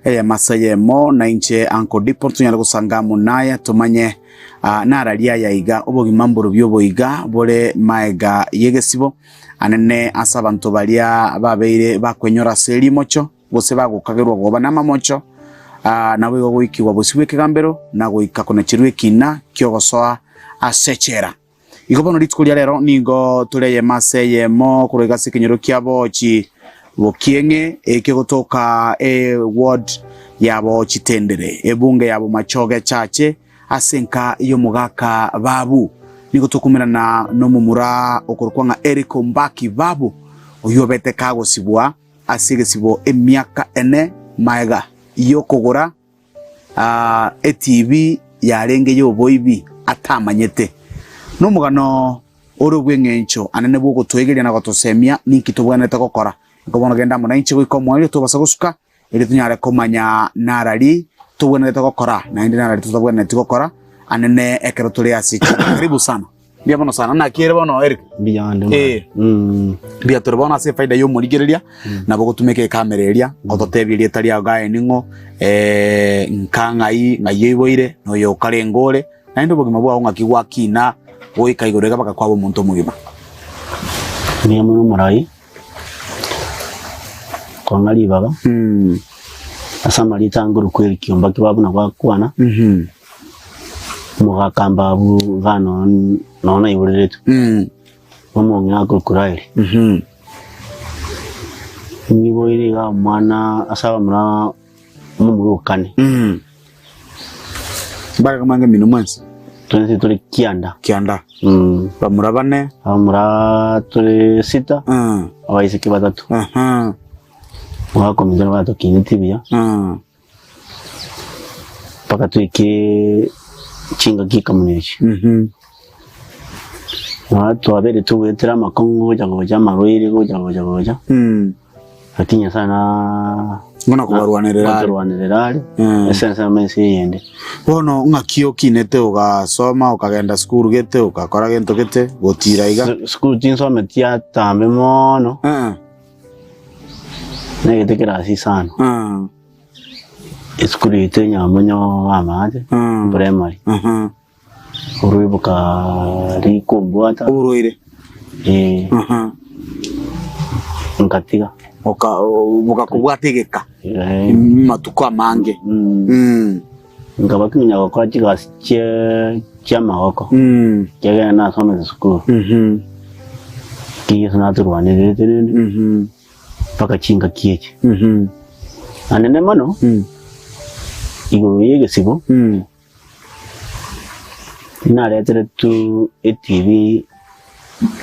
Eyemo ase eyemo, na inche Uncle Dipo tonyare gosanga amo naye tomanye ah, nararia aya iga obogima mborobio oboiga bore maega y'egesibo anene ase abanto baria babeire bakwenyora ase rimocho gose bagokagerwa goba namamocho ah, naboigo goikigwa bosio bw'ekegambero na goika konacherwa ekina ki'ogosoa ase echela. Igo bono rituko ria rero nigo tore eyemo ase eyemo korwa iga ase ekenyoro kia Boochi Bokieng'e, ekio gotoka e ward ya Boochi Tendere, ebunge ya Bomachoge Chache, ase enka y'omogaka Babu. Nigo tokomerana nomomura okorokwa ng'a Eric Ombaki Babu, oyio obete kagosibwa ase egesibo emiaka ene maega y'okogora Etibi yarenge y'oboibi atamanyete. Nomogano ore obw'eng'encho anene bw'ogotoegeria na gotosemia ninki tobwenerete gokora. Igo bono genda amo nainche goika omoerio tobasa gosuka, erio tonyare komanya narari tobwenerete gokora naende narari totabwenereti gokora anene ekero tore ase chiira. Karibu sana. Mbuya mono sana. Naki ere bono Eric? Mbuya ande mwana. Eh. Mm. Mbuya tore bono ase efaida y'omorigereria nabo gotumeka ekamera eria ototebie erieta riao gaye ning'o eh, nka ng'ai ng'ai oiboire na oyo okarenge ore naende obogima bwao ng'aki gwakina goika igoro iga mpaka kwaba omonto omogima. Mbuya mono omorai kong'a ribaga Mm. ase amarieta ange korokwa Eric Ombaki babu nabo akwana Mhm. Omogaka mbabu iga nonya naiboreretwe, omong'ina akorokwa Raheli. Nyiboire iga omwana ase abamura omomura o kane. Mbare komanga eminwe mwensi? Twensi tore kianda. Kianda. Bamura bane? Abamura tore sita, abaiseke batato. Omogaka ominto nigo atokinetie buya. Mpaka toike chingaki ikomi na echi. Nonya twabeire togoetera amakong'u gocha gocha amarwaire gocha gocha gocha, lakini Nyasaye na Buna kobarwanerera are. gotorwanerera are Mm. ase ensemo ense eyende. Bono ng'aki okinete ogasoma okagenda sukuru gete ogakora gento gete gotira iga? Su- Sukuru tinsometi atambe mono, Eh, negete kerasi isano. eh. Esukuru yaito enyamonyo amache Mm. primary Mhm. orwe bokari kombwata Oborwaire. eh, Mhm. nkatiga Oka o- bokakobwata egeka Eh, matuko amange. mm, Mm. nkaba kimenya gokora chigasi chie chiamagoko Mm. ekiagera nasomete sukuru Mhm. ki Yeso natorwanererete rende Mhm. mpaka chingaki echi. Mhm. Anene mono Mm. igoro y'egesibo Mm. nareteretwe etibi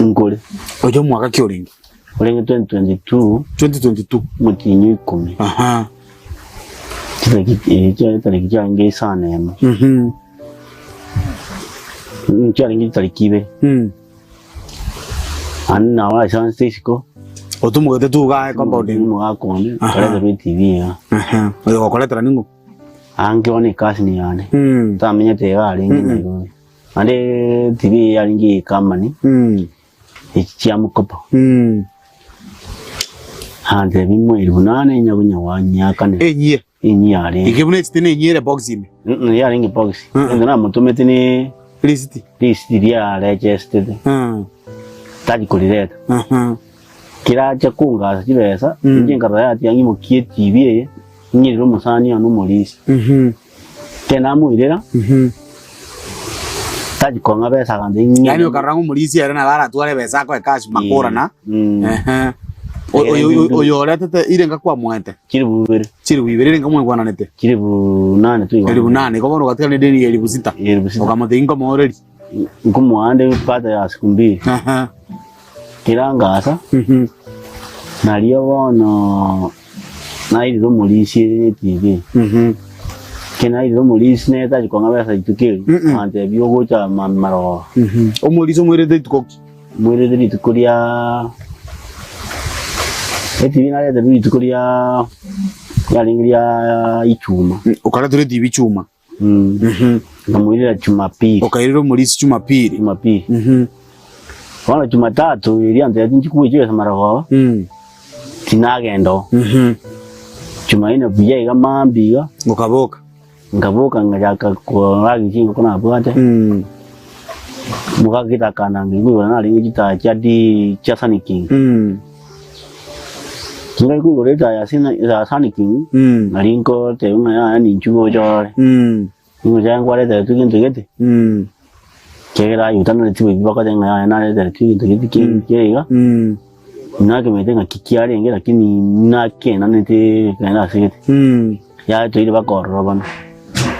nkore Oyo omwaka ki orenge? orenge 2022 2022. omotienyi o ikomi Aha. chitariki eh, chiare chitariki chiarenge isano emo Mhm. Mm, chiarenge chitariki ibere Mm. Naende nabo aisansete isiko. Otumogete tu iga aye compound ime. Omogaka onde, Aha. nkareterwa etv iga. Aha. Oyo ogokoretera ning'o? Ange bono ecousin yane. Mm. Tamenyete iga arenge Mm-mm. Nairobi. Naende etv eye yarenge eye ecompany, Mm. echi chia mkopo. Mm. Antebia mweri buna nane nyabunya wanyiakane. Enyie. Enyia yarenge. Eke buna echite nenyie ere box ime. Mm, yarenge box. Mm. Ento namotomete ne Risiti. risiti riarechestete. Mm. Tari korireta. Mhm. Keracha kongasa chibesa, Mm. inche nkarora yatiga ng'imokie etibi eye, ng'irere omosani one omorisia. Mhm. Ekero namoirera, Mhm. tari kong'a besa agantebia ng'ire. Yaani okarora ng'a omorisia ere nabo aratware ebesa akoe cash makorana. Mm. Ehe. Oyo oyo oyo oretete irenga kwamoete? Chilifu ibere. Chilifu ibere irenga mwaigwananete? Chilifu nane twaigwananete. Elifu nane, igo bono ogatigara nedeni ya elifu sita. Elifu sita. Okamotebia nkomooreri. Nkomoa baada ya siku mbili. Aha. Kera ngasa, Mhm. nario bono nairire omorisia ere etibi. Mhm. Ekero nairire omorisia nere tari kong'a besa rituko erio, Mm-mm. agantebia ogocha ma- marogoba. Mhm. Omorisia omoirete rituko ki? Moirete rituko ria etibi nareterwe rituko ria riarenge ria ichuma. Okareterwa etibi chuma. Mm. Mhm. Nkamoirera Jumapili. Okairera omorisia Jumapili. Jumapili. Mhm. Bono Jumatatu eria antebetie nchikue chibesa marogoba, Mm. tinagenda oo. Mhm. Jumaine buya iga mambia iga, Okaboka. nkaboka ngachaka koragi chingoko nabwate, Mm. mogakita akananga nkoigora narenge chitaya chia di chia Sunny King. Mm. Chingaki koigora etaya ya Sina- ya Sunny King, Mm. nari nkoteba ng'a yaya ninchu gocha orore. Mm. Nigo chiaye nkwareteretwe egento gete, Mm. ekiagera aye otanoreti boibi bakoteba ng'a yaya nareteretwe egento gete ki- kere iga, Mm. nakemanyete ng'aki kiarenge lakini nakenanete ekero ase gete. Mm. Yaya toire baka ororo bono,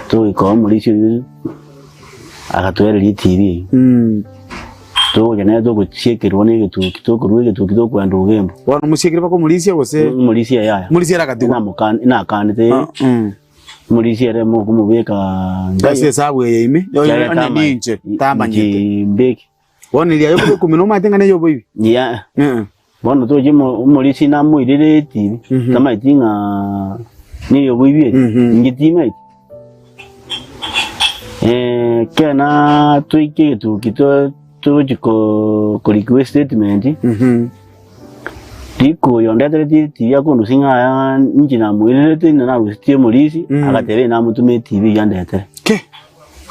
togoika omorisia oyio agatoereria etibi eyio. Mm. Togocha nere togochiekerwa na egetuki, tokorwa egetuki tokoenda ogembo. Bono mosiekire baka omorisia gose? Omorisia yaya. Omorisia ere agatigwa? Inamoka- inakanete. Ah, mm. Omorisia ere mokomobeka Ase esabu eye ime, Kiagera onye tama- ninche tamanyete. inche mbeke. Bono eria yokoba ikomi nomanyete ng'a neyoboibi. Ya, Eh. bono toche omo- omorisia namoirere etibi, Mhm. tamanyeti ng'a neyoboibi eri, Mhm. inche timaeti. Eh, ekero na toike egetuki to- togochi ko- korikigwa estatement, Mhm. Riko yondetereti etibi akondusia ng'a aya inche namoirerete na narusetie omorisi, Mm. agateba ee namotoma etibi eyio andetere. Ke!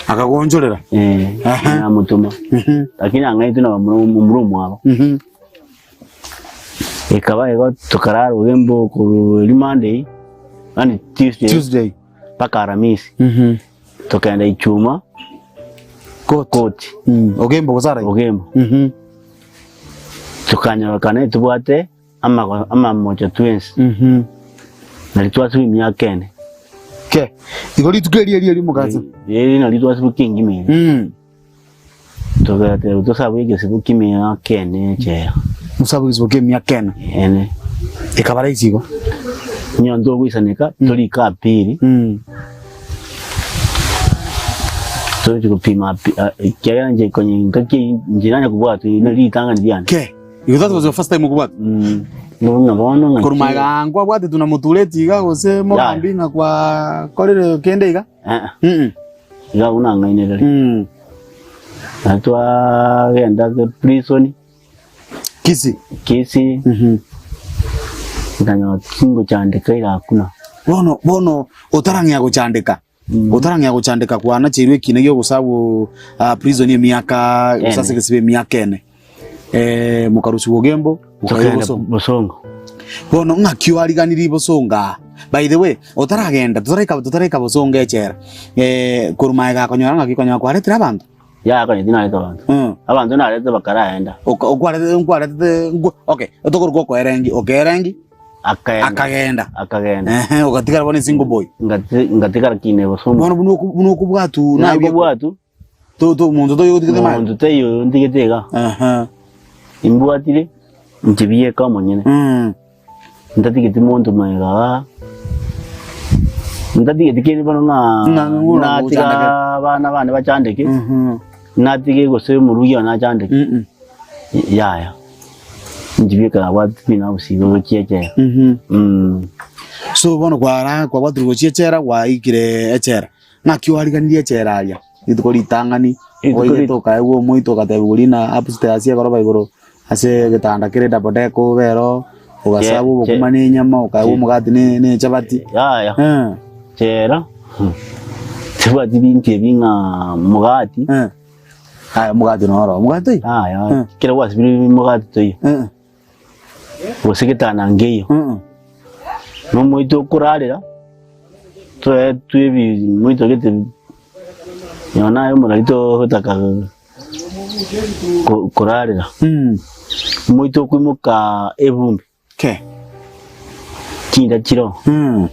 Akagoonchorera. Eh, Aha. namotoma. Mhm. Lakini ang'aitwe na bamura momura omwabo. Mhm. Ekaba igo tokarara ogembo korwa erio Monday, yaani Tuesday Tuesday. mpaka Aramisi. Mhm. Tokenda Ichuma Court. court Mm. Ogembo gose arai. ogembo. Mhm. Tokanyorokana etobwate amago amamocho twensi, Mhm. nari twasibwa emiaka ene. Ke. Igo rituko eri eri eri mogacha. Eri nari twasibwa kengima ere. Mm. Togateba tosabwe egesibo ki'emiaka ene echela. Mosabwe egesibo ki'emiaka ene. Ene. Ekaba rahisi igo. Onye ntogoisaneka torike apili. Mm. Tochi gopima ekiagera inche konya engaki eyio inche nanya kobwatwa eri nari ritang'ani riane. Ke. Igo that was your first time okobwatwa? Mm, ng'a bono ng'a Korwa magega nkwabwatetwe na motureti iga gose mogambi ng'a kwakorire kende iga? Eh, Mm. iga abwo nang'ainereria. Mm. Na twagenda ase prison Kisii. Kisii, Mhm. nkanyora tingochandeka ira hakuna. Bono bono otarang'ea gochandeka otarang'ea gochandeka kwanacheirwe ekina gia ogosabwo ah, prison emiaka Ene. gose ase egesibo emiaka ene eh, mokarusiwa ogembo mokairwa Tokagenda bosongo. Bosongo. Bono ng'aki oariganirie bosongo aa by the way otaragenda totaraika totaraika bosongo echela eh, korwa magega akonyora ng'aki konyora kwaretire abanto Yaya konya tinareta abanto. Mm. Abanto narete bakaraenda. Oka- okwarete nkwarete nkwa- okay otokorokwa okoerengi okeerengi Akaenda. akagenda Akagenda. Ehe, ogatigara bono esingle boy Ngati ngatigara kine bosongo. bono buna oku- buna okobwatu naye Nabobwatu. to to monto toyo otigete maega Monto taiyo ntigete iga. Ehe. Imbwatire inche bieka omonyene. Mm. Ntatigeti monto magega aa, ntatigeti kende bono ng'a Ng'a ng'ura natiga gochandeke. abana bane bachandeke, Mhm. natige gose omorugi one achandeke, Mm-mm. yaya. Inche bieka nabwate buna obosibe gochia echela. Mhm. Mm. So bono kwara kwabwatirwe gochia echela gwaikire echela. Ng'aki oariganirie echela aria? Rituko ritang'ani Rituko oigete rit- okaegwa omoito ogatebigwa rina upstairs ekoroba igoro ase egetanda kere double deck obe ero, ogasabwa Che- che- obokima na enyama, okaegwa che- omogati ne ne echabati. Yaya, Eh, chera, tibwati binto ebi ng'a mogati, eh. Aya omogati noro, omogati toiyo? yaya, Eh. kera gwasibire mogati toiyo, Eh, gose getanda nkeiyo. eh, Na omoito okorarera, toetwe ebi moito gete Nonya naye omorari togotaka korarera, Mm. omoito okoimoka ebumbi, Ke. chinda chiroo, Mm.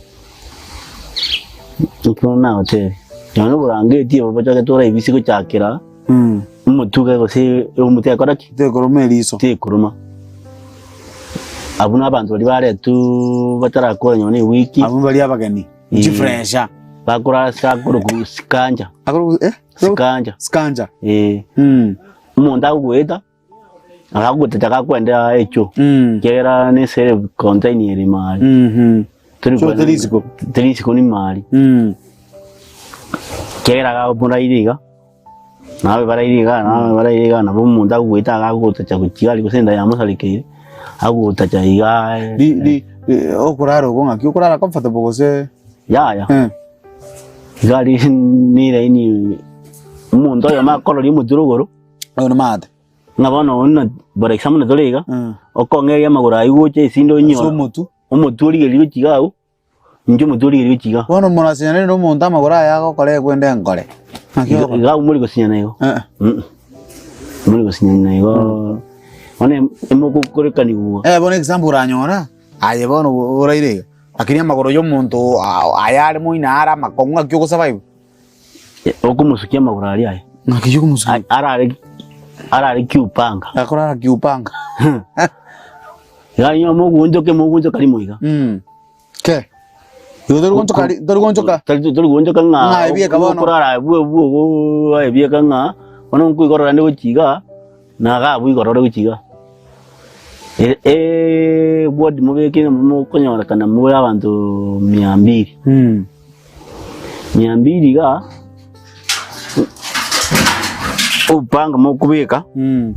ekero nagotebia. Nonya oborangeti obo bochake toraebisi gochakera Mm. omotuga gose eumbu tekora ki? Tekoroma eriso. Tekoroma. Abwo na abanto baria baretwe batarakora nonya na ewiki. Abwo baria abageni. Chifresha. Bakorara ase akorokwa Sikanja. Akorokwa eh? Sikanja. Sikanja. Eh. Mm. Omonto agogoeta, akagotecha gakwendera echo. Mm. Ekiagera nesere contain ere mari. Mhm. Tori So teri isiko. Teri isiko ni mari. Mm. Ekiagera gakoraire iga, nabe baraire iga, nabe baraire iga, nabo omonto agogoeta agagotacha gochia aria gose enda yamosarekeire, agogotacha iga. Ri ri. Eh, okorara okwo ng'aki okorara comfortable gose Yaya, eh. iga aria neraini omonto oyomo akororia omotwe rogoro, Oyo nomate. ng'a bono oyio na for example na tore iga, Eh. okong'eria amagoro aywo gocha esinde Ase onyore, omotwe. omotwe origereria gochia iga abwo, inche omotwe origereria gochia iga. Bono morasinyane na omonto amagoro aye agokora ekwende enkore. Naki Iga ogokora? iga abwo mori gosinyana igo. Eh. Mm. Mori gosinyana igo, bono emogokorekanigwa. Eh, bono example oranyora, aye bono oraire iga, lakini amagoro ya omonto aya are moino are amakong'u ng'aki ogosurvive? Okomosukia amagoro aria aye. Ng'aki okomosukia? Arare arare kiupanga. Akorara kiupanga. Yaani mogunchoke mogunchoka rimo iga. Mm. Ke. Igo tori gonchoka ri- tori gonchoka. Tari tori gonchoka ng'a Ng'a ebieka bono. okorara bwe bwe bwe ebieka ng'a bono nkoigorora nde gochia iga na iga abwo igorore gochia iga. E- e ward mobeke mokonyorekana more abanto mia mbili. Mm. Mia mbili iga obupanga mokobeka Mm.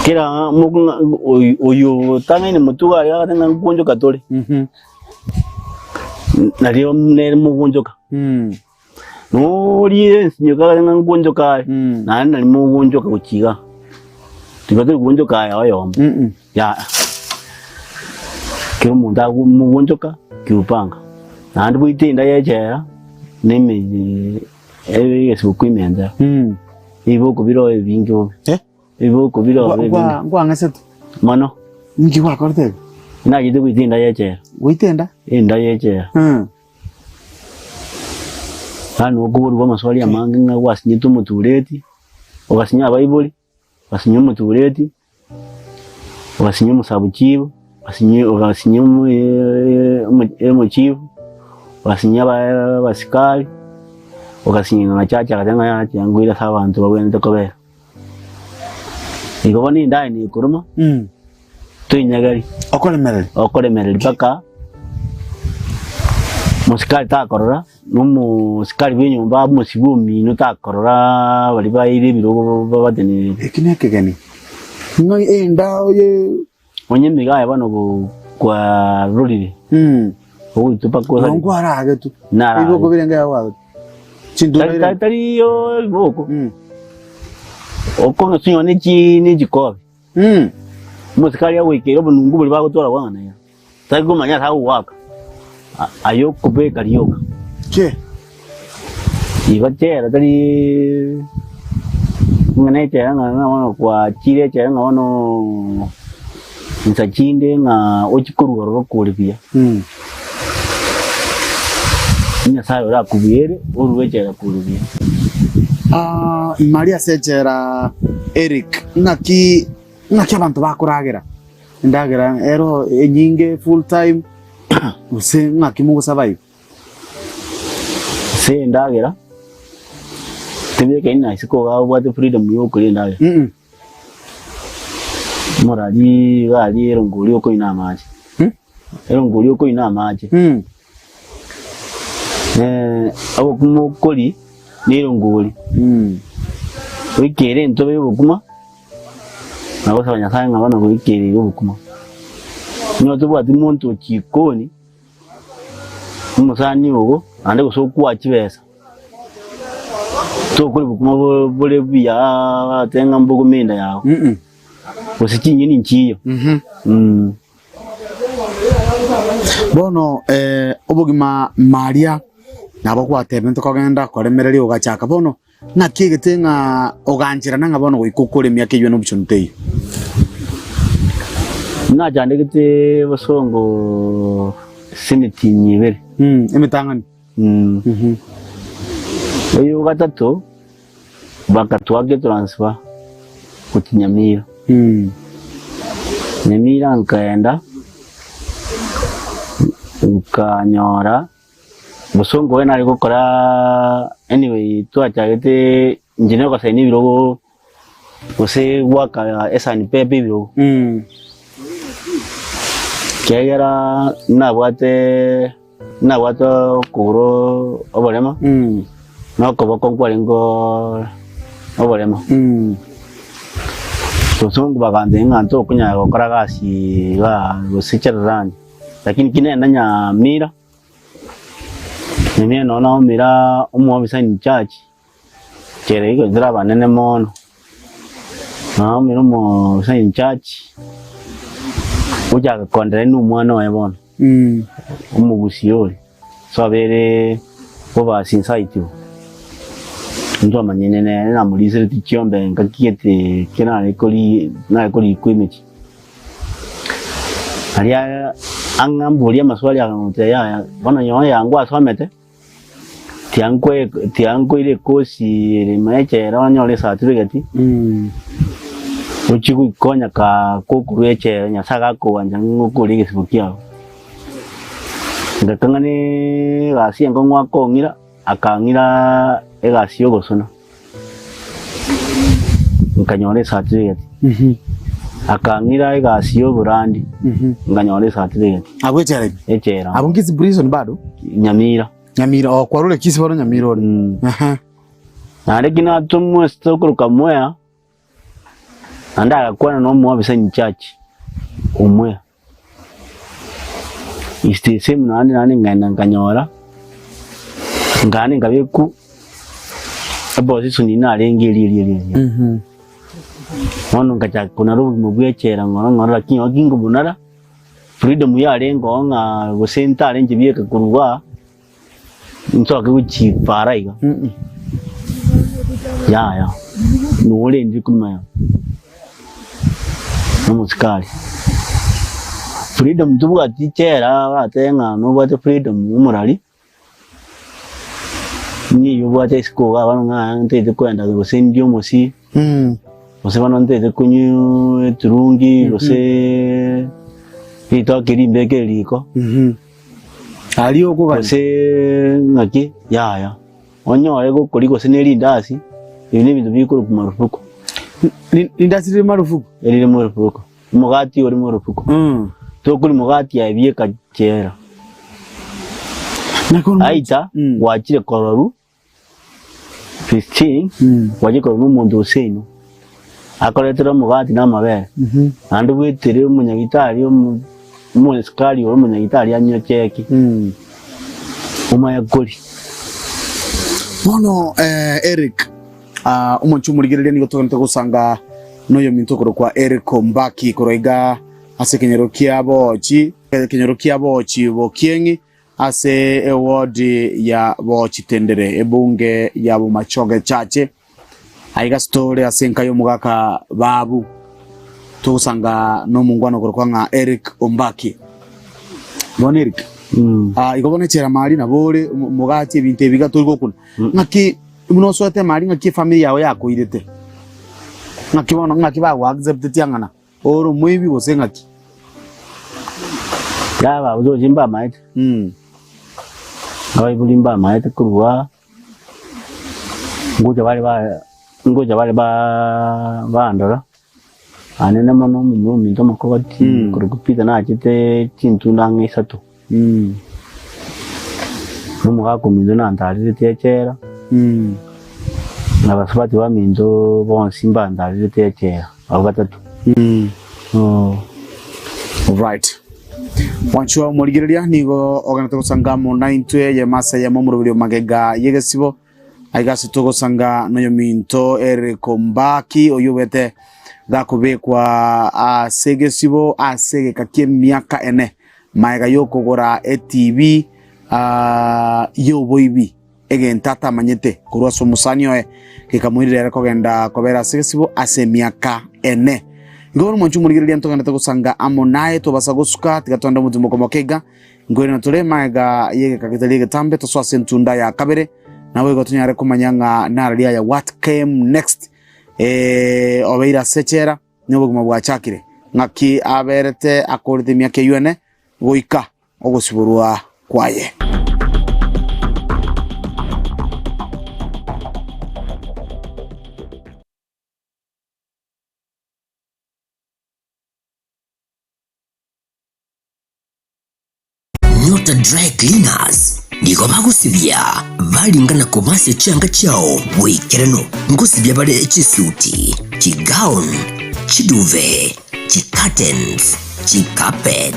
Kera oyo otang'aine motwe iga aria agoteba ng'a nkoonchoka tore, nario nere mogoonchoka. Noria ensinyo kare ng'a nkoonchoka are, naende nario mogoonchoka gochia igaa. Tiga tori goonchoka aye oyomo, yaya. Kera omonto ago mogoonchoka kiupanga, naende goita enda ya echela na emeyie egesuku ime enchera. Ebiboko bire ebinge bobe. Ebiboko bire Ngwa- ebinge ngwa- Ngwang'esete. mono. Ninki gwakorete iga? Nachete goita enda y'echela. Goita enda? Enda y'echela. Mm. Yaani okoborigwa amaswali amange ng'a gwasinyete omotureti, ogasinya abaibori, ogasinya omotureti, ogasinya omosabuchibu, ogasinya ogasinya omochifu, ogasinya abasikari, ogasinya ng'a chacha agateba ng'a yaya ngoira ase abanto babwenerete kobera. Igo bono endaye nekoroma, toinyageri, Okoremereria. okoremereria mpaka mosikari takorora, na omosikari bwa enyomba omosibwa omino takorora baria baeire ebirogo babatenenere. Eki nekegeni. Ng'a enda oye. Onye emiga aye bono kwarorire, ogoitwa mpaka Nonye osareke. kwaragetwe. Naragetwe. Ebiboko birenge yagwagetwe. Chintundo Tari- irenge. tari- tariyo ebiboko, Mm. okong'esa onye ne chi- ne chikobi. Mm. Omosikari agoikeire obonungu boria bagotwara kwang'ana iga, tari komanya ase agogoaka, a- aye okobeka rioka. Che. Igo chera tari ng'a ne echera ng'a ng'a bono kwachire echera ng'a bono insa chinde ng'a ochie korwa ororo okore buya. Mm. Nyasaye orakobuyere orue echela kore buya. Ah, Maria ase echela Eric, ng'aki ng'aki abanto bakoragera endagera ero enyinge full time gose ng'aki mogosurvive? Ase endagera, tebwekaini na isiko iga obwate freedom ya okoria endagera. Mm. Omorari iga aria erongori okoina amache, erongori okoina amache. Mm. Obokima okori na erongori, Mm. oikere entobe ya obokima, na gosaba Nyasaye ng'a bono goikereire obokima. Onye tobwati monto o chikoni, omosani ogo, naende gose okwaa chibesa, tokori bokima bo- bore buya ate ng'a mbogome enda yago, Mm. gose chinyeni nchiyo. Mhm. Mm. Bono eh, obogima maria nabo gwatebete tokogenda koremereria ogachaka bono naki egete ng'a ogancherana ng'a bono goika okore emiaka eywo na option teiyo. Nachandegete bosongo semiti ibere. Mm, emetang'ani. Mm. Mhm. Oyo gatato bakatwaka etransfer gochia Nyamira. Mm. Nyamira nkaenda nkanyora bosongo oye nare gokora anyway twachagete inche nogosaina ebirogo gose goaka esanipepa ebirogo. Mm. Ekiagera nabwate nabwate okogoro oboremo, Mm. na okoboko nkwarenge oboremo. Mm. Bosongo bagantebia ng'a ntokonyara gokora gasi igaa gose chererani, lakini ki nenda Nyamira, Nyamira noo naumera omoofisa in charge, echela eyio tore abanene mono, naumera omoofisa in charge, gochaka kondereria na omwana oye bono, omogusii oria. Twabere bobasi inse aitwe, ntwamanyene nere namorisereti chiombe engaki gete ekio nare kori nare korikwa emechie. Aria ang'amboria amaswali akamotebia yaya bono nyowe yango asomete, tiankwe tiankoira ekosi ere ime echela onyore ecertificate, ochie goikonya kaa kokorwa echela nyasaye agakoancha ng'a okore egesibo kiago. Ngakang'a negasi enkong'u akong'ira, akang'ira egasi y'ogosona, nkanyora ecertificate. Akang'ira egasi y'oborandi, nkanyora ecertificate. Abwo echela ime? Echela. Abwo Kisii prison bado? Nyamira. Nyamira, oh kwarure Kisii bono Nyamira ore. Aha. Naende ki natomwa ase okoroka Mwea, naende agakwana na omoofisa in charge o Mwea. It's the same naende naende nkaenda nkanyora, nkaenda nkabekwa eposition narenge eria eria eria eria. Bono nkachaka konara obogima bwa echela ng'ora ng'ora lakini nonye kinkobonara, freedom yarenge oo ng'a gose ntare inche bieka korwa igaa. Nsoke gochia para iga, yaya, norendire korwa ime nomosikari. Freedom tobwati chera oratebe ng'a nobwate freedom omorari, niyo obwate isiko igaa bono ng'a ntagete koenda gose ndie omosii, gose bono ntagete konywa eturungi, gose ritoke rimbeke riko. Aria okogania. Gose ng'aki? Yaya. Onyore gokoria gose ne rindasi, ebi nebinto bikorokwa marufuku. Rindasi rire marufuku? Erire marufuku. Omogati ore marufuku. Mm. Tokoria mogati aye bieka chera. Aita Mm. gwachire kororwa 15 Mm. gwachire kororwa nomonto oseino akoretera omogati na amabere Mhm. naende bwetere omonyagitari omo omosikari ore omonyagitari anywe cheki Mm. omanye koria. Bono eh, Eric ah, omonche omorigereria nigo togenete gosanga noyominto okorokwa Eric Ombaki korwa iga ase ekenyoro kia Boochi ekenyoro kia Boochi Bokieng'i Ase ewodi ya Bochitendere, ebunge ya Bomachoge Chache, aiga tore ase enka y'omogaka Babu, togosanga nomongwana okorokwa ng'a Eric Ombaki. Bono Eric, ah, igo bono echera mari nabo ore mogachi ebinto ebi iga tori gokuna. Ng'aki buna osoete mari ng'aki efamiri yao yakoirete? Ng'aki bono ng'aki bago acceptetie ang'ana? Ore omoibi gose ng'aki? Yaba abasochi mbamaete, abaibori mbamaete korwa ngocha bare ba ngocha bare ba bandora, anene mono omomura ominto omokogoti korwa Peter nachete chintunda ang'e isato, na omogaka ominto nantarerete echela, na abasubati baminto bonsi mbantarerete echela. Abwo batato. Right. Mwanchwa omorigereria nigo ogenete gosanga amo naintwe eyemo ase eyemo omoroberi o magega y'egesibo aiga ase togosanga noyominto Eric Ombaki oyio obete gakobekwa ase egesibo ase egeka ki'emiaka ene magega y'okogora etv ah, y'oboibi. Egento atamanyete korwa ase omosani oye gekamoirera ere kogenda kobera ase egesibo ase emiaka ene. Igo bono mwanche omorigereria ntogendete gosanga amo naye tobasa gosuka, tiga togende omotimoko moke iga, nkoirana tore magega y'egeka getari egetambe tosoe ase entunda ya kabere, naboigo tonyare komanya ng'a narari aya what came next eh, obeire ase echela, nobogima bwachakire, ng'aki aberete akorete emiaka eywo ene goika ogosiborwa kwaye. Nyota Dry Cleaners nigo bagosibia baringa na kobasia chianga chiao boikeranu. Ngosibia bare chisuti, chigown. Chiduve, chicurtains, chicarpet,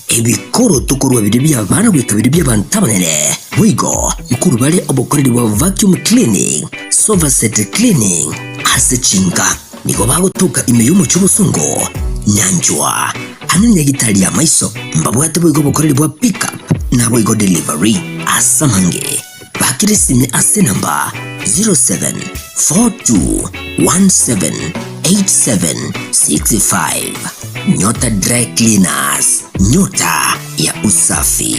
ebikoroto korwa biria bi'abana goika biria bi'abanto abanene. Boigo nkorwa bare obokoreri bwa vacuum cleaning, sofa set cleaning ase chinka. Nigo bagotoka ime y'omochie obosongo, nyanchwa, amo nenyagitari y'amaiso. Mbabwate boigo obokoreri bwa pick up naboigo delivery. Ase amange, bakire esimi ase enamba 0742178765. Nyota Dry Cleaners, nyota ya usafi.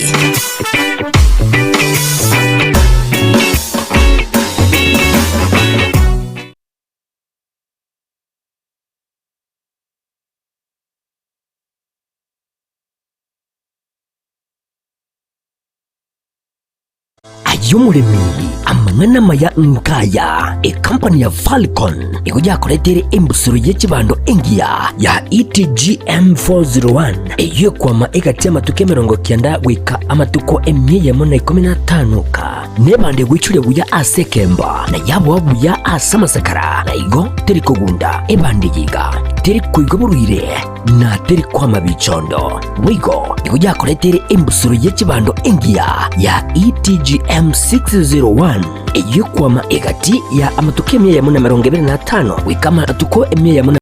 Aye omoremi, amang'ana amaya nkaya, ekampani ya Falcon nigo yakoreteire embusuro ye chibando engiya ya ETGM 401 eyio ekwama egati y'amatuko 90 goika amatuko 115 ka. Nebande goichoria buya ase ekemba, na yaboa buya ase amasakara, na igo teri kogunda ebande eye iga, teri koigwa borwaire, na teri kwama bichondo. Boigo nigo yakoreteire embusuro ye chibando engiya ya ETGM 601, eyio ekwama egati ya amatuko emia eyemo na emerongo ebere na atano goika amatuko emia eyemo na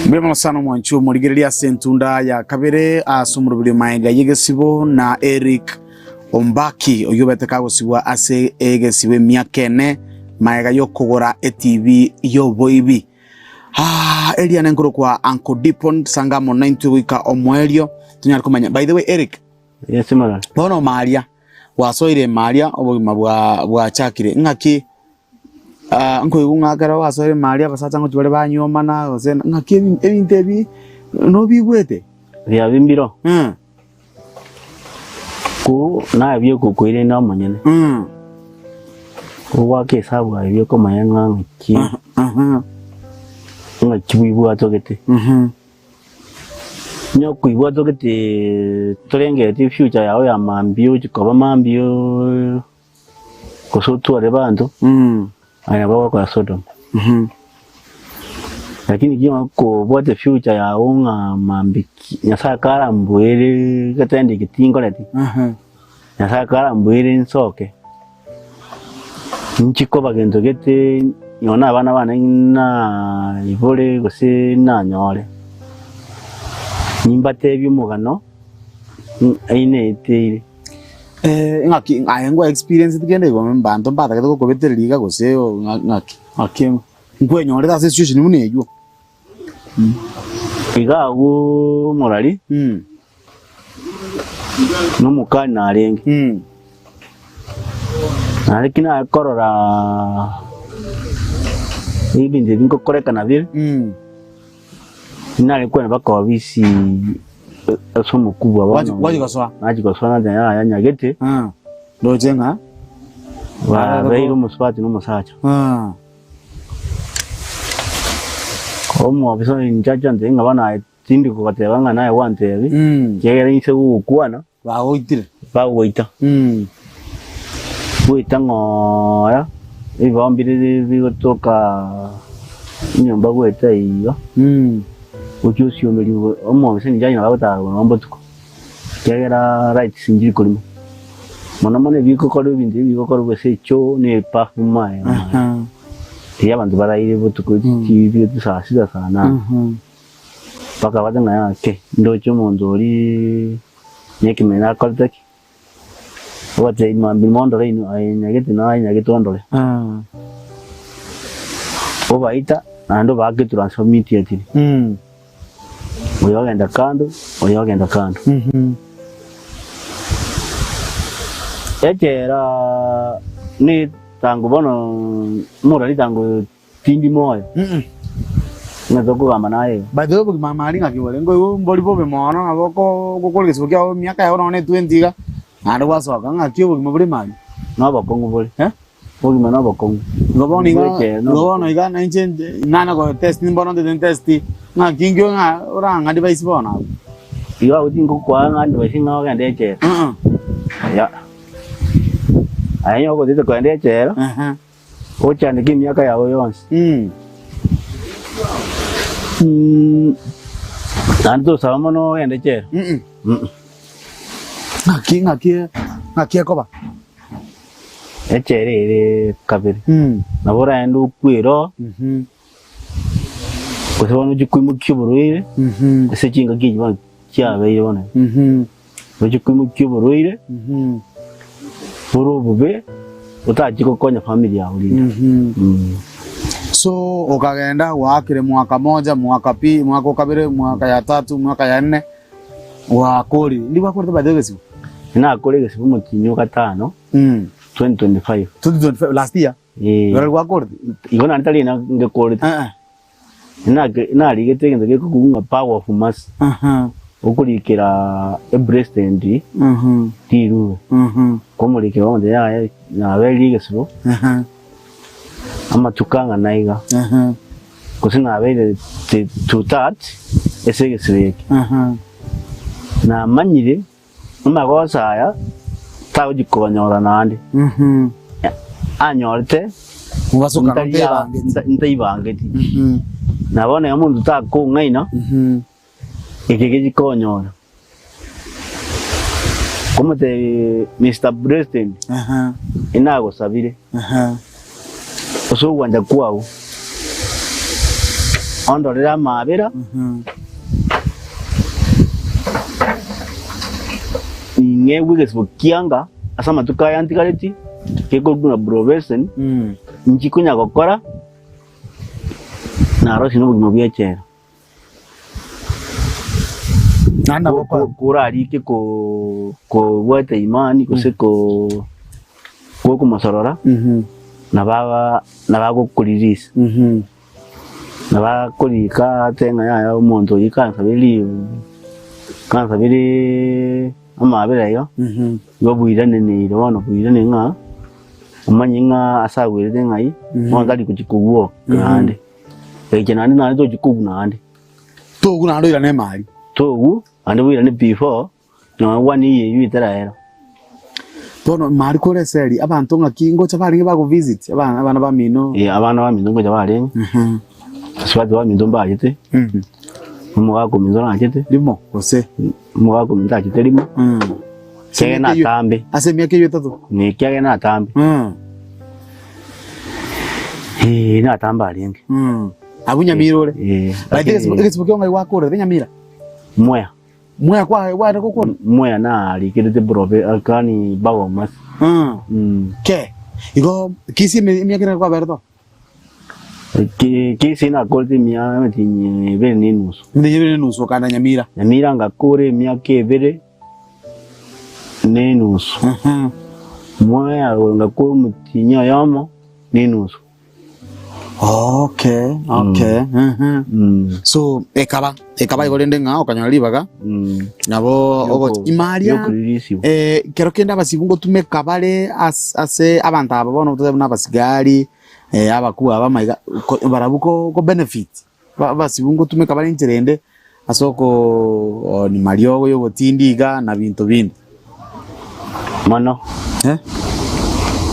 Mbuya mono sana omwanchi omorigereria ase entunda ya kabere ase omoroberi maega y'egesibo na Eric Ombaki oyio obete kagosibwa ase egesibo emiaka ene maega y'okogora etibi y'oboibi. Ah, eria nenkorokwa Uncle Dipon sanga amo naintwe goika omoerio tonyare komanya. By the way Eric, Yes, Morani. bono Maria Gwasoire ime aria, obogima bwachakire. Ng'aki nkoigwa ng'a ekero gwasoire ime aria abasacha ngochia bare banyuomana gose ng'aki ebinto ebi nobigwete? Biabi mbiro, ko naye biokokoirania omonyene, ogoaka esabu aye biokomanya ng'a ng'aki ng'aki bwibwatogete. Onye okoigwa otogete torengereti future yao ya mambia ochi koba mambia gose otware abanto, aye nabo ogokora Sodom. Lakini ekiagera okobwata future yao ng'a mambia ki Nyasaye karambuere getende eke tinkoreti, Nyasaye karambuere nsoke, Inchi koba gento gete nonya na abana bane naibore gose nanyore, nimbatebie omogano aineteire. Ng'aki aye nkwa experience kende igo mbanto mbatagete gokobetereria iga gose ng'aki ng'aki nkwenyorete ase situation buna eywo. Iga agwo omorari na omokani narenge, naende ki nare korora ebinto ebi ngokorekana bire, nare kogenda mpaka ofisi ase omokubwa bono, Gwachia gosoa? nachia gosoa nateba yaya nyagete, Ndoche ng'a babeire omosubati na omosacha. Omwofisa oyo inche ache antebie ng'a bono aye tindi kogoteba ng'a naye gwantebia, ekiagera inse gogokwana, Bagoitire. bagoita. Goita ng'ora, ebibao mbire bigotoka enyomba goeta iga, gochia osiomeria omwofisa inche aye nabo agotara korwa botuko. Ekiagera lights nchiri korima. Mono mono ebigokorwa ebinto ebi bigokorwa gose echoo na eperfume aye riria abanto baraire botuko chiria saa sita saa nane mpaka bate ng'a yake ndoche omonto oria na ekemena akorete ki? Obatebia mambia mondore inwe aye nyagete naye nyagete ondore. Obaita naende obaake etransfer immediately. Oyo ogenda kando, oyo ogenda kando. Echela ni tangu bono morari tangu tindi moyo ng'a tokogamba naye iga. By the way obogima mari ng'aki bore nkoigwa mbori bobe mono nabo oko ogokora egesiko kiago emiaka yao nonye na etwenty iga naende gwasoka ng'aki obogima bore mari? Nobokong'u bore. Eh? Obogima nobokong'u. Igo bono iga, Bw'ekeene igo bono iga na inche nane go test mbono ntete ntesti ng'aki nkio ng'a orang'a device bono abwo. Igo agwo tingokoa ng'a advice ng'a ogende echela. Yaya. Aye onye ogotete kogenda echela, ochandeke emiaka yago yonsi. Naende tosaba mono ogende echela. Ng'aki ng'aki ng'aki ekoba? Echela ere kabere. Nabo oraende okwe ero. Gose bono ochie koimokia oborwaire ase chingaki echi bono chiabeire bono. Ochie koimokia oborwaire bore obobe otachie gokonya family yago rinde. So okagenda gwaakire mwaka moja, mwaka pi, mwaka okabere, mwaka ya tatu, mwaka ya nne, gwakorire. Ndi gwakorete by the way egesibo? Nakore egesibo omotienyi o gatano 2025. 2025 last year? Eh. Igoro gwakorete? Igo naende tari na ngekorete. Eh. Nake narigete egento gekogwa ng'a power of mercy. Aha. Okorikera epresident Mhm. rirube. Mhm. Komorikera omonto yaya nabeire egesibo Aha. amatuko ang'ana iga. Aha. Gose nabeire two thirds ase egesibo eke. Aha. Namanyire Amagoso aya tagochia konyora naende, anyorete Mobasokano ntari- ntaibangeti. nta- ntaibangeti. Na bono iga omonto takong'aina, eke gechia konyora. Komotebia Mister President, inagosabire ase ogwancha kwao, ondorere amaabera. Ning'egwe egesibo kianga ase amatuko aya ntigareti, gekorokwa ng'a probation, inchi konya gokora, narosie na obogima bwa echela. Naende nabo Ko- ko- okora. Korarike ko- kobwata imani gose ko- komosorora, nabo aba nabo agokoririsa. Na bakorika ase ng'a yaya omonto oyio kansabire kansabire amaabera iga, igo bwiraneneire bono bwirane ng'a omanye ng'a ase agwerete ng'ai, bono tari gochia kogwoka naende. Eche naende naende tochia kogwa naende. Togwa naende oirane emari. Togwa naende bwirane before. Nonya one year eyio etaraera. Bono mari kore eseri abanto ng'aki ngocha barenge bago visit abana abana bamino. Eh, abana baminto ngocha barenge, Mhm. asubati baminto mbachete, Mhm. omogaka ominto nachete, Rimo gose. omogaka ominto achete rimo, Mm. kiagera natambe, Ase emiaka eyio etato. na ekiagera natambe, Mm. eh, natambe arenge. Mm. Abwo Nyamira ore. Eh, By the way, lakini egesibo kio ng'ai gwakorete Nyamira? mwea. Mwea kwaye gware gokwana. Mwea narikerete brobe akani bagomasi. Mm. Mm. Ke. Igo kisi emiaka ere kwaberete oo? Ki- Kisi nakorete emiaka emetienyi ebere na enusu. Emetienyi ebere na enusu okanda Nyamira. Nyamira ngakora emiaka ebere na enusu. Mhm. Mwea ngakora omotienyi oyomo na enusu. Okay, okay. Mhm. Mm. So ekaba ekaba igo rende ng'a okanyora ribaga Mm. nabo ogo imaria Yokoririsiwa. eh, kero kende abasibu ngotumeka bare as- ase abanto aba bono totebe buna abasigari eh, abakuu aba amaiga ko- barabwo ko ko benefit ba- abasibu ngotumeka bare enchera ende ase okooni mariogo ya obotindi iga na binto binde. Mono. Eh?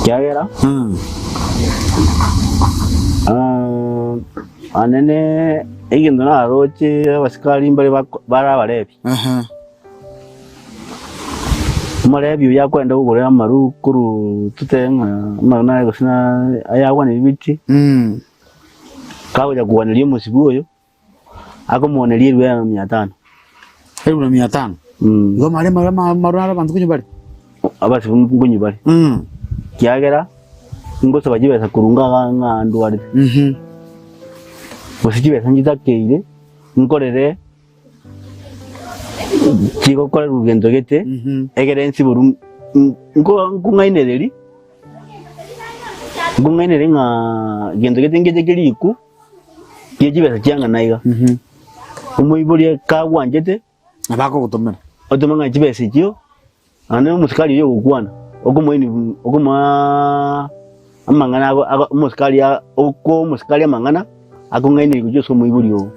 Ekiagera Mm. ah, anene egento naroche abasikari mbare bako- bare abarebi. Aha. Omorebi oyo akwenda kogora amaru korwa totebe ng'a amaru naye gose na ayagwanire emiti, Mm. kagocha kogwaneria omosibi oyo. Akomooneria elfu ya mia tano. Elfu na mia tano. Mm. Igo mare mare mare are abanto konywa bare. Abase nkonywa bare. Mm. Kiagera ngosaba chibesa korwa ng'a ng'a ndwarete. Mhm. Gose chibesa nchitakeire nkorere chigokorerwa gento gete Mhm. egere nsiborwe nko nkong'ainereria nkong'ainereria ng'a gento gete ngeche kerikwo. Gie chibesa chiang'ana iga. Omoibori kagwanchete, Nabo akogotomera. otome ng'a chibesa echio, naende omosikari oyio ogokwana, okomoa okomoaa amang'ana ago ago omosikari a okoa omosikari amang'ana akong'ainereria gochia ase omoibori ogo.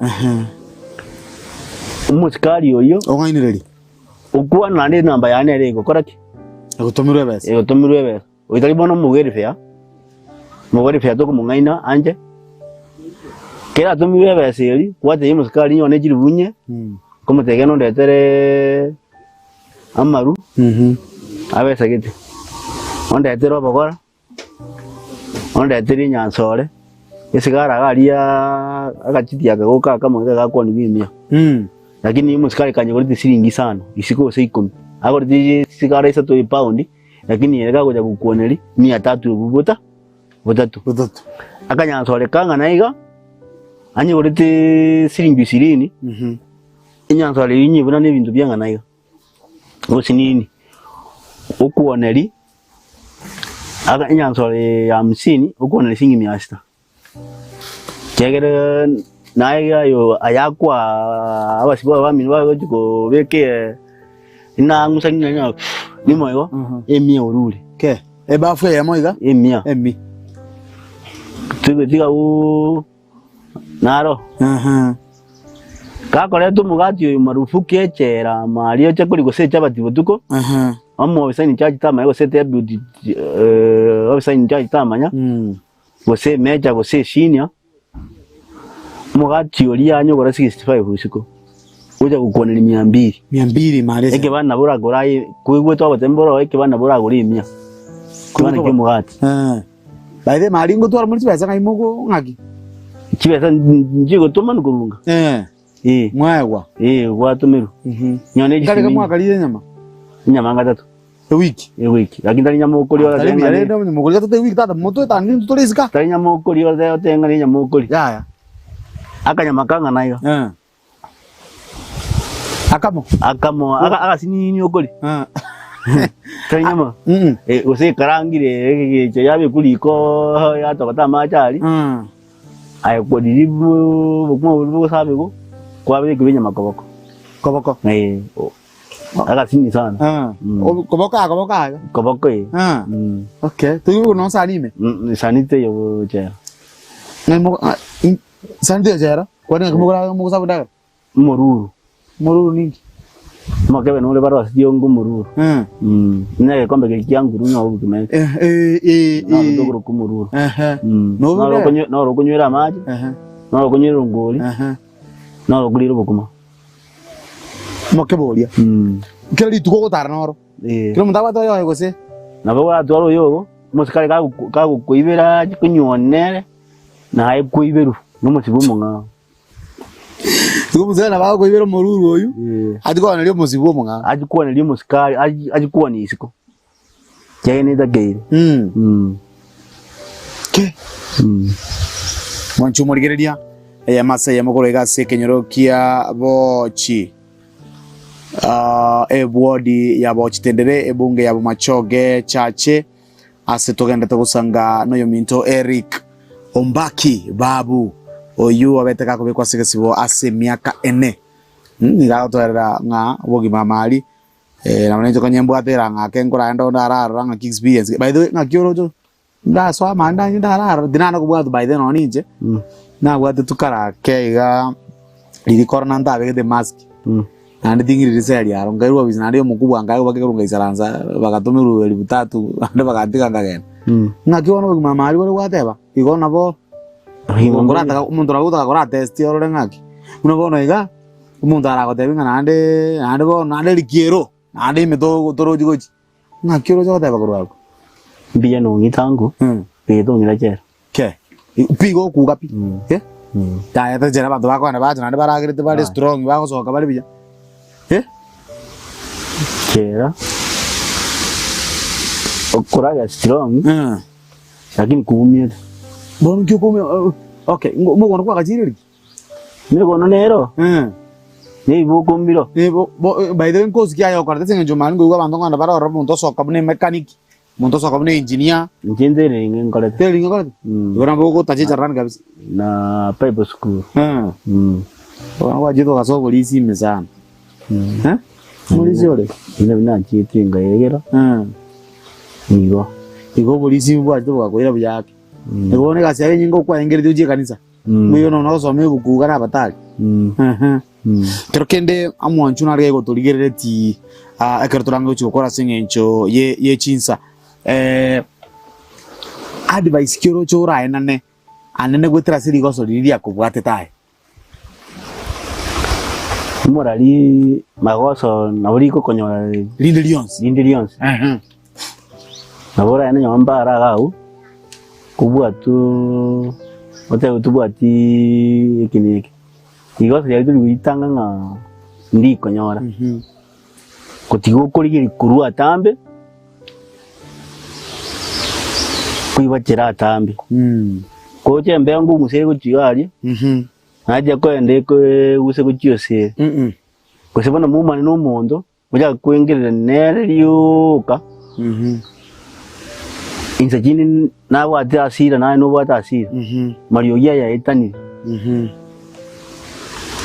Omosikari oyio Ong'ainereria. okwana naende enamba yane ere egokora ki? Egotomerwa ebesa. Egotomerwa ebesa. Oyo tari bono omowerfare, omowerfare tokomong'aina anche. Kera atomirwe ebesa eria, kwatebia omosikari onye ne chilifu inye, nkomotebia genda ondetere amaru abesagete, ondetere obogora. Ondetere enyansore, esigara iga aria agachiti aka goka akamo iga gakwanigwa emia. Lakini omosikari kanyegorete siringi isano, isiko gose ikomi, agorete esigara isato epaundi, lakini ere kagocha gokwaneria mia tatu obwo bota botato. Botato. Akanyansore kang'ana iga, anyegorete siringi ishirini, enyansore eywo nyebuna na ebinto biang'ana iga, gose nini, okwoneria. Aka enyansore eye ya hamsini okwana shilingi mia sita. Ekiagera naye ayo ayakwa abasibwa bamino bagochi kobeka eye inang'usani nonye nimo igo emia orure. Ke, ebafu eyemo iga? Emia. Emi. Tiga oo. Naro gakoreta omogati oyo marufuku echela amaria oche koria gose echabati botuko, omo-ofisa in charge tamanya gose deputy officer in charge tamanya, gose emeja gose esenior, omogati oria anyogora 65 isiko, ocha gokwaneria mia mbili. Mia mbili mara echela. Ekebanda nabo oragore aye, koigwete ogoteba mboro ekebanda nabo oragore emia, ekebanda kia omogati. By the way, mari ngotwara muri chibesa ng'ai mogo ng'aki? Chibesa nchigotomanu korunga. Eh, Eh, mwaegwa. eh, gwatomerwa. Mhm. Nyone Nkareka chisimi. mwakarire enyama Enyama ngatato ewiki. ewiki. Lakini tari nyama okoria Tari orateng'ane. buya rende onye mokoria gatato ewiki tata motwetang'ani intwe tore isiko. Tari nyama okoria orate oteng'ane enyama okoria. Yaya. Akanyama kang'ana iga. Eh. Akamo. Akamo aka agasinini okori. Ah. Tari nyama. Mm. Eh, gose ekarangire egecha yabekwa riko yatogota amache aria. Mm. Aye kwariri bokima boria bogosabigwa kwabekirwe enyama koboko. Koboko. Eh, agasinini sana. Ah. Mm. Koboko aa koboko aa. Koboko eh. Ah. Mm. Okay. Toigwe no sani ime. Mm, esani teiyo gochera. Ng'ai mogo ah, in- sani teiyo chera. Kwani ng'aki mogora mogosaba endagera? Omoruru. Omoruru ninki? Omokebe nore barosirie onga omoruru. Eh. Mm. Buna egekombe keria kia nguru ng'a obokima Eh, eh, eh, noro eh. tokoroka omoruru. Ehe. Mm. Nobe Noro bere? okonye- noro okonywera amache, Ehe. noro okonywera ongori, Ehe. noro okorira obokima. Omokebe oria. Mm. Kera rituko ogotara noro. Eh. Kera omonto abwate oyoye gose? Nabo oratware oyogo, omosikari kagoku- kagokoibera ache konywa nere, Naye koiberwa nomosibe omong'ao. Igo omosikari nabo agokoibera omoruru oyu, Eh. achie koaneria omosibe omong'ao. Achie koaneria omosikari, achi- achie koania isiko. Ekiagera netakeire. Mm. Mm. Ke. Mm. Mwanche omorigereria, eyemo ase eyemo korwa iga ase ekenyoro kia Bochi. Ah, ebuodi ya Bochi Tendere, ebunge ya Bomachoge Chache. Ase togendete gosanga noyominto Eric Ombaki Babu, oyio obete gakobekwa ase egesibo ase emiaka ene. Nigo agotoerera ng'a obogima amari eh, nabo ninche konye mbwate erang'a ake nkoraende onde ararora ng'aki experience. By the way, ng'aki oroche ndasoa amari ndanywe ndararora, tinana kobwatwa by the way nonye ninche, nabwate tu kara ake igaa riria corona ntabegete mask. Naende ting'iri riseri aro, nkairwa ofisi naende omokubwa nkaegwa bakegerwa ngaisaransa bagatomerwa elfu tatu naende bagantiga nkagenda. Ng'aki bono obogima amari bore gwateba, igo nabo nkorataka omonto nabo ogotaka kora test orore ng'aki. Buna bono iga, omonto aragotebie ng'a naende naende bono naende rikiero, naende ime togo torochi gochia, ng'aki oroche goteba korwa abwo? Mbuya nong'ita ango, mbuya tong'ita chela. Ke, pi igo okuga pi, eh? Yaya tachera abanto bakogenda bacha naende baragerete bare strong bagosoka bare buya, eh? Chera, okoraga strong, Eh. lakini kuumiete. Bono nki okoumia okay, mogondo kwagachire riria? Megono nero, Eh. nebibuko mbiro. Eh, bo- bo- by the way nkosi ki aye okorete ase eng'encho mani nkoigwa abanto ng'anda bare ororo omonto osoka buna emechanic, Omonto osoka buna engineer. Inche nterenge nkorete. Tailoring okorete? Mm. Igo nabo ogotacha echarani kabisa. Na Bible school. Eh. Mm. Bono gwachete ogasoa oborisi ime sana. Mm. Eh? Omorisi ore? Buna binachiete nkaegera Eh. igo. Igo oborisi bwachete bogakoira buya ake. Mm. Igo bono egasi yaye enyinge okwaengeretie ochie ekanisa. Mm. Moiyo nonya ogosoma ebuku iga na abatari. Mm. Ehe. Kero kende omwancho nare gotorigerereti ekero torange gochia gokora ase eng'encho ye ye chinsa advice ki oroche oraenane anene goetera ase rigoso riria riakobwatete aye? Omorari magoso nabo rigokonyora Rinde rionsi. rinde rionsi. Ehe. Nabo oraende nyomba ara iga agwo, kobwatwa otebe tobwati eke na eke. Igo ase riaria tori goitanga ng'a ndikonyora, gotiga okorigereria korwa atambe, koibachera atambe. Kocha embeo ngong'usa ere gochia iga aria, nachia koenda ekeguse gochia ase ere. Gose bono momanye na omonto, Ochake koengerera nere rioka, inse chinde nabwate hasira naye nobwate hasira, mariogi aya aetanire,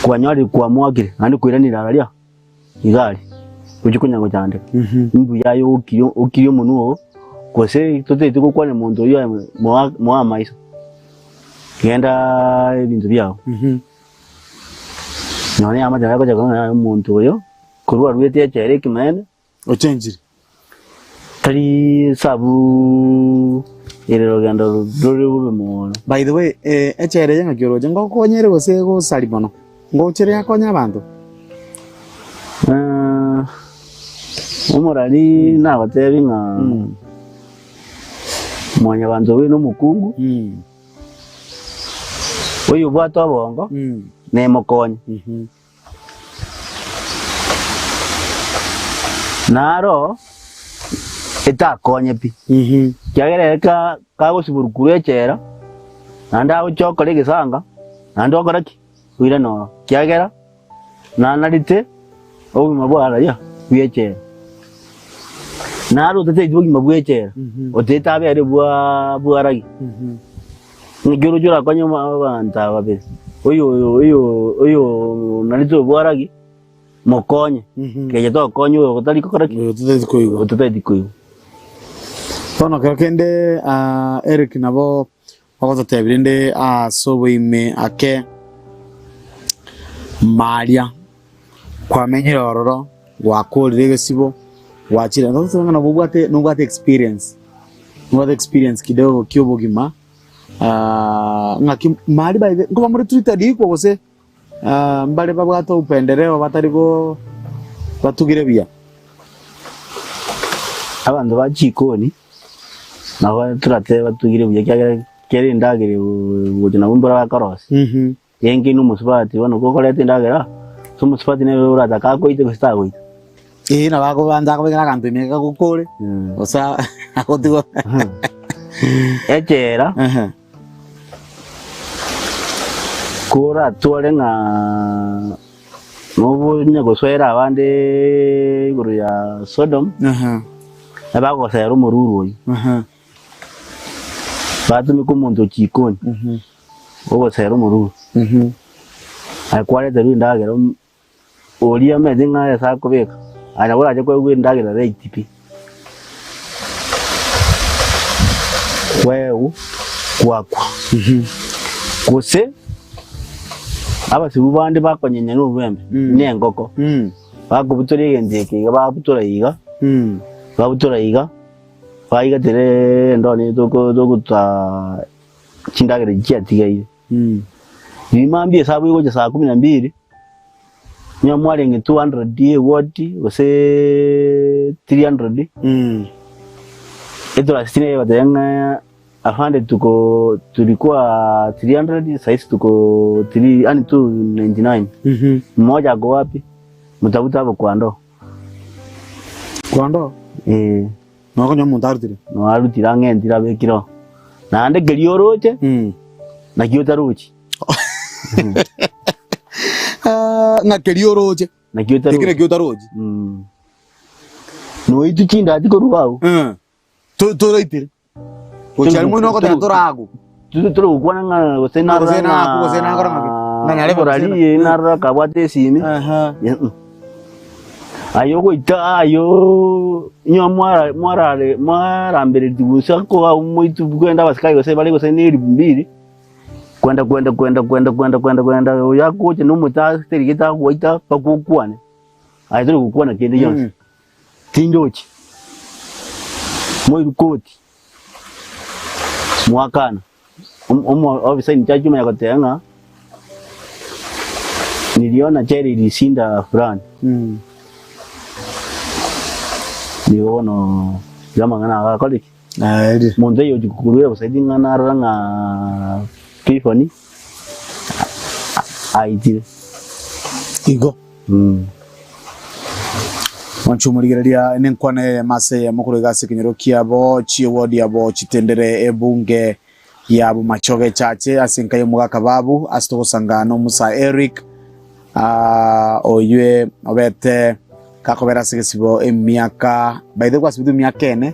kwanyorire kwamoakire naende koiranire aria iga aria, gochia konya gochandeka. Mbuya aye okirie okirie omonwe oo, gose totaeti gokwania monto oyio aye moa moa amaiso, genda ebinto biago. Nonya eamate yaye gocha korora ng'a omonto oyo korwa aruete echela ekemanene, Ochenchire. tari esabu ere rogendo rore bobe mono. By the way, eh, echela eye ng'aki oroche ngokonyere gose egosari mono? Ngochere yakonya abanto? Eh, omorari nagotebi ng'a mwanyabanto obe nomokungu, Oyobwate obongo nemokonye, naro etakonye pi, ekiagera ere kagosiborwa korwa echela, naende agochia okora egesanga, naende okora ki? Oirane ororo, ekiagera nanarete obogima bwa raia bw'echela. Naro otateti bogima bw'echela, otete abere bwa bwa raia. Naki oroche orakonye abanto aba babere, oyo oyo oyo onarete obwaragi, mokonye, kecha tokonye oyo otari gokora ki? Oyo otateti koigwa. Otateti koigwa. Bono kero kende Eric nabo Ogototebia rende ase oboime ake maria kwamenyire ororo, gwakorire egesibo, gwachire ntotobe ng'a nabo obwate nobwate experience, nobwate experience kidogo kia obogima ng'aki maria by the nkoba more treated equal gose Mbare babwate oupendereo batari batugire buya. Abanto ba chikoni nabo toratebe batugire buya ekiagera kera endagera gocha nabo mbora bakorosia. Genge na omosubati bono gokoreta endagera, ase omosubati nere oratake akoite gose tagoita. Ee, nabo akobanza akobekera aganto ime gakokore, gose agotiga. Echela. Koratware ng'a nobonya gosoera abande igoro ya Sodom, nabagosera omoruru oyio, batumeke omonto chikoni ogosera omoruru, aye kwareterwa endagera. Oria omanyete ng'a ase akobeka, aye nabo orache koegwa endagera late pi. Kwaegwa, kwakwa. Gose abasibu bande bakonyenya na obwembe, na engoko, bakobutora egento eke iga, babutora iga, babutora iga, baigatera endoo eye toko togotaa chindagera echi chiatigaire. Riria mambia esabu egocha saa kumi na mbili, nigo mwarenge 200 eward gose 300, etrust nigo egobatebia ng'a afande tuko tulikuwa 300 sahizi tuko 3 yaani 299 mmoja ako wapi mtafute hapo kwa ndoo. Kwa ndoo? Eh. Nokonya omonto arutire. Noarutire ang'entire abekire oo. Naende keria oroche, naki otarochi. Ah, ng'a keria oroche. Naki otarochi. Ekero ekio otarochi. Mm. Noitwe chindati korwa agwo. Eh. To- Toraitire. Gochia aria moino ogoteba toraagwe. Turi turi gokwana ng'a gose Ng'a gose narora naakwe, gose nakora ng'aki. Ng'a nyarebe gose Omorari na- eh, narora kabwate esimi. Aha. Mm. Aye ogoita aye inwe mwara mwarare mwaramberetie bosa koa omoitu kogenda abasikari gose bare gose ne elifu mbili. Kwenda kwenda kwenda kwenda kwenda kwenda kwenda oyo agocha na omote aterigete agoita mpaka okwane, aye tori gokwana kende gionsi. Tindochi, moirwe koti, mwakana, omo ofisa in charge omanya goteba ng'a niliona jela ilisinda fulani. Nigo bono iga amang'ana aya agakora ki? Aerire. Omonto oyo ochi koruera obosaidi ng'a narora ng'a Trifoni aitire. Igo. Mwanche omorigereria nenkwana eyemo ase eyemo korwa iga ase ekenyoro kiabo chiewodi yabo chitendere ebunge ya Bomachoge echache ase enka y'omogaka Babu ase togosanga nomusa Eric ah, oywe obete gakobera ase egesibo emiaka by the way gwasibetwe emiaka ene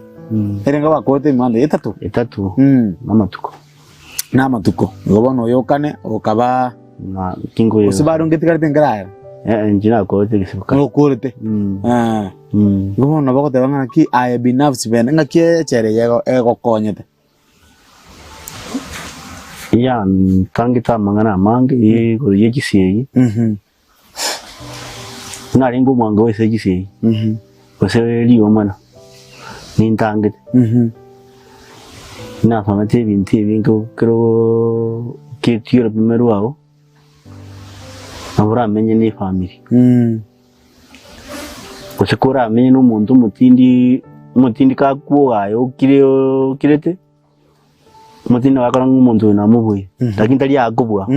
erenge gwakorete emwando etato Etato Mm. namatuko. Namatuko igo bono oyokane okaba Na tinkoyeba. gose bado ngetigarete nkerarera Eh, inche nakorete egesibo kare. nokorete Mm. Eh. Mm. Igo bono nabo ogoteba ng'a naki aye binafsi bene ng'aki echere eye ego- egokonyete. Yantangete amang'ana amange igoro ye chisegi, narenge omwango bwa ase chisegi, gose riomana, nintangete. Nasomete ebinto ebinge ekero oketie orobimo rwao, nabo oramenye na efamiri. Gose koramenye na omonto omotindi, omotindi kakwogaye okire okirete. Omotindi nabo akora ng'a omonto oyo namobuire, lakini tari akobua.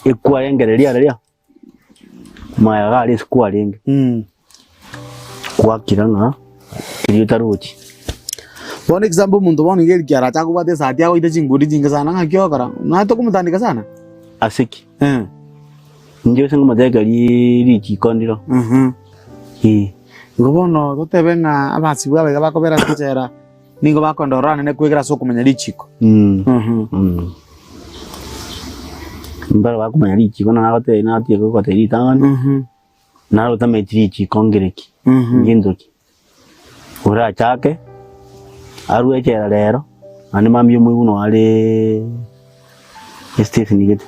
Ekwarengereria riria, maya iga are ase kwarenge, gwakira ng'a riria otarochi. Bono example omonto bono iga Eric arache akobwate esati agoite chinguri chinge sana ng'aki ogokora? Naye tokomotandika sana? Ase ki? Inche gose ngomotebia richiko ndiro, eh. Igo bono totebe ng'a abasibwa aba iga bakobera ase echela. Nigo bakoenda ororo anene kwegera ase okomanya richiko. Mbare bakomanya richiko na nagotebia natiga gogotebia ritang'ani, naro otamanyeti richiko nkere ki, ngento ki. Orachake, arue echela rero, naende mambia omoigwe noo are estation gete.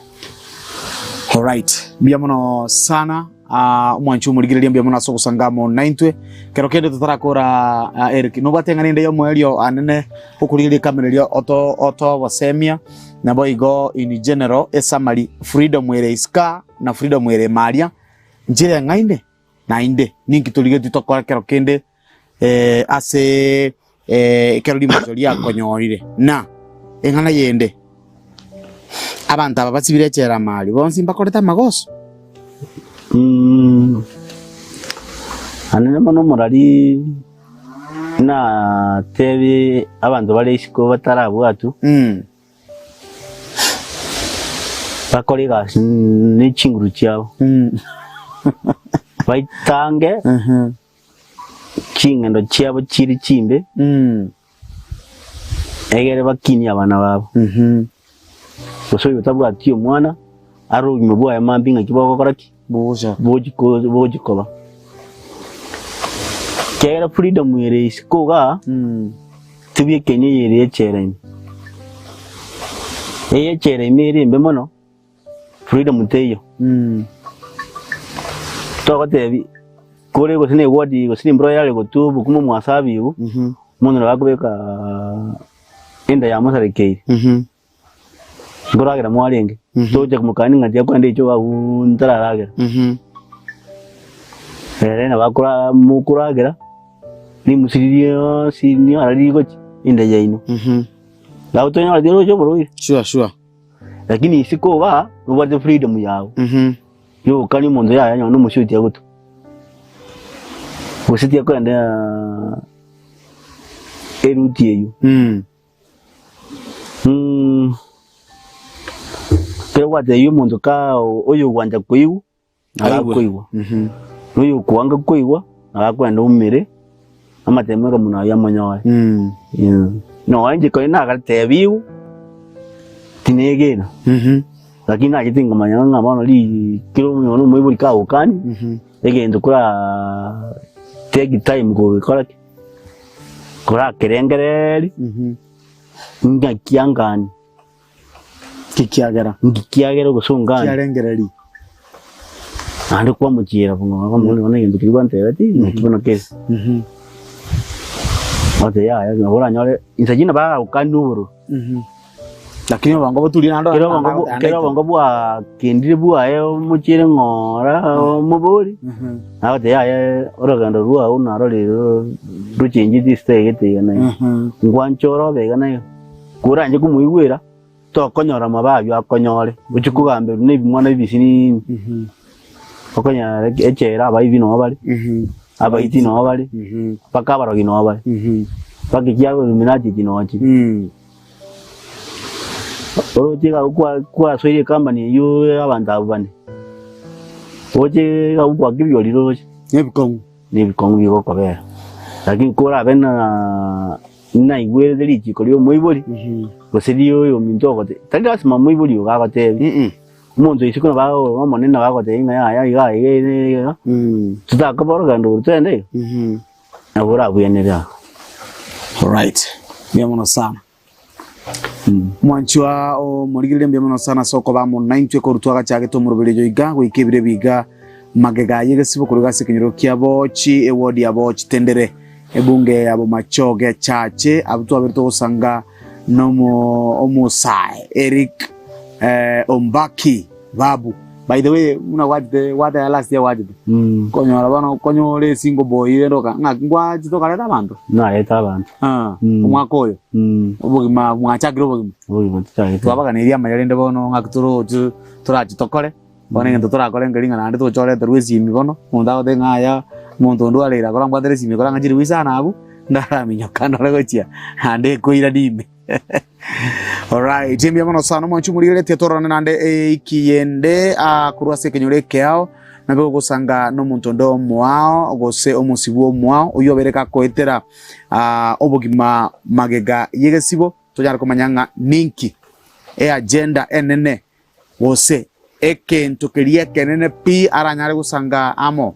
Alright, mbuya mono sana. Aa, omwanchi omorigereria mbuya mono ase ogosanga amo naintwe. Kero kende totarakora ah, Eric, nobwate eng'ana ende y'omoerio anene okorigereria ekamera eria oto otobosemia naboigo in general esummary freedom ere isika na freedom ere maria nchire eng'aine naende ninki torigetie tokore kero kende eh, ase Ekero rimocho riakonyorire, na eng'ana yende, abanto aba basibire echela amari bonsi mbakorete amagoso. Naende bono omorari natebie abanto bare isiko batarabwatwa, bakore egasi ne chinguru chiabo, baitange. Ching'endo chiabo chire chimbe, egere bakinie abana babo. Gose oyo otabwati omwana, are obogima bwaye mambia ng'aki bogokora ki? Bogochi koba. Ekiagera freedom ere isiko igaa, tibwekaini eyere echela ime. Eye echela ime ere embe mono. Freedom teiyo. Togotebi kore gose ne eward gose ne embura yare gotwa obokima mwasabiwu, omonto nabo akobeka enda yamosarekeire. Nkoragera mwarenge, togocha komokani ng'a tiga kwenda echoo abwo ntararagera. Ere nabo akora mokoragera, rimusu riria rionsi niara rigochi enda yaino. Nabo tonyore tiroche oborwaire. Sure sure. Lakini isiko igaa nobwate freedom yao yogokania omonto yaya nonye nomosie otia gotwa gose tiakoenda eruti eywo. Ekero gwatebia omonto kaa oyogwancha koigwa. Agakoigwa, na oyokwanga koigwa agakwenda omere amatemo akamuna ayio amonyore. Nonya inche konya nagatebiwa tinegena, lakini nachete nkamanya ng'a bono ri kera omonto omoibori kagokania, egento koraa take time kogekora ki? Korakerengereria, ng'aki angani. Nki kiagera? Nki kiagera ogosonga ande? Kiarengereria. Naende kwamochiera buna kwamorora bono egento keria gwantebeti naki bono kere. Ogoteba yaya nabo oranyore inse chinde bagagokania obororo. Lakini obongo boturie naende Kera obongo bo- kera obongo bwakendire bwaye omochiere ng'ora omobori, agoteba yaya orogendo rwao narorire rochencheti esita egete iga na iga. Ngwancha ore obe iga na iga, koranche komoigwera. Tokonyora amabe ayio akonyore, gochia kogamberwa nebimwana ebisinini, okonyora echela abaibi noo bare, abaiti noo bare, mpaka abarogi noo bare, mpaka ekiagera Illuminati echi noo chire. Oroche iga kwa kwasoire ecompany eywo ya abanto abwo bane, oche iga goaka ebiorire roche. Nebikong'u. Nebikong'u bigokobera, lakini korabe na naigwerete richiko ri'omoibori, gose ri'oyominto ogote, tari lasima omoibori ogo agotebi, omonto isiko nabo agokora omonene nabo agotebi ng'a yaya iga iga iga iga iga, totakoba orogendo oro togende iga, nabo orabuyanere aa. Alright, mbuya mono sana. Mwanchwa omorigereria mbuya mono sana ase okoba amo naintwe korwa twagachagete omoroberio oyo iga goika ebiro ebi iga magega aye egesibo korwa iga ase ekenyoro kia Bochi eward ya Bochi Tendere ebunge ya Bomachoge Chache abwo twabere togosanga nomo omosae Eric eh, Ombaki Babu by the way buna gwachete gwateba last year gwachete konyora bono konyora esingle boy rende oka ng'aki ngwachete okareta abanto Nareta abanto. Ah, omwaka oyo obogima mwachakire obogima Obogima tochagete. twabaganeirie amaya rende bono ng'aki toroche torache tokore bono egento torakore nkeri ng'a naende toche oreterwe esimi bono omonto agoteba ng'a aya omonto onde oareire akore ambwatere esimi ekore ang'e chiribu isano abwo ndaraminyoka ndore gochia naende ekoirania ime. Alright, mbuya mono sana omwanchi omorigeretie tororane naende eiki yende ah, korwa ase ekenyoro ekeao nabe ogosanga nomonto onde omoao gose omosibwa omoao oyio obeire gakoetera ah, obogima magega y'egesibo tonyare komanya ng'a ninki eagenda enene gose egento keria ekenene pi aranyare gosanga amo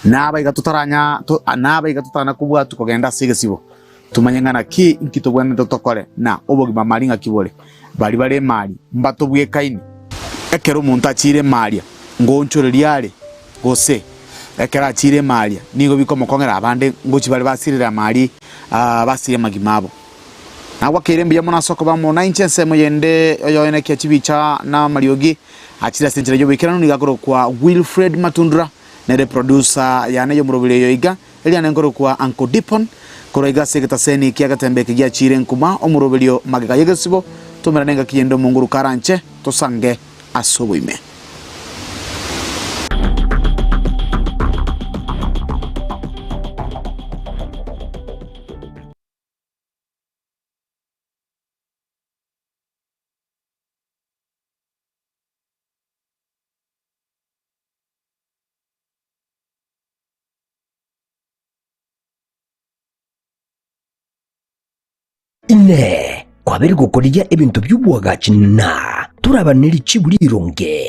nabaiga totaranya to, nabaiga totana kobwatwa kogenda ase egesibo, tomanye ng'a naki inki tobwenerete tokore, na obogima mari ng'aki bore. Baria bare emari mbatobwekaine. Ekero omonto achiire emaria, ngoonchoreria are, gose ekero achiire emaria, nigo bikomokong'era abande ngochia bare basirire amari aa basirie amagima abo. Nagwakeire mbuya mono ase okoba amo nainche ensemo yende oyoenekia chibicha na amariogi achire ase enchera y'oboikeranu nigo akorokwa Wilfred Matundura nere producer yane y'omorobiri oyo iga eriane nkorokwa Uncle Dipon korwa iga ase egetaseni kia getembe eke giachire nkuma omoroberio magega y'egesibo tomerane engaki yende omonguru karanche tosange ase oboime. Inee! Kwabeire gokorigia ebinto bi'oboagachi na toraba ne richibu rironge?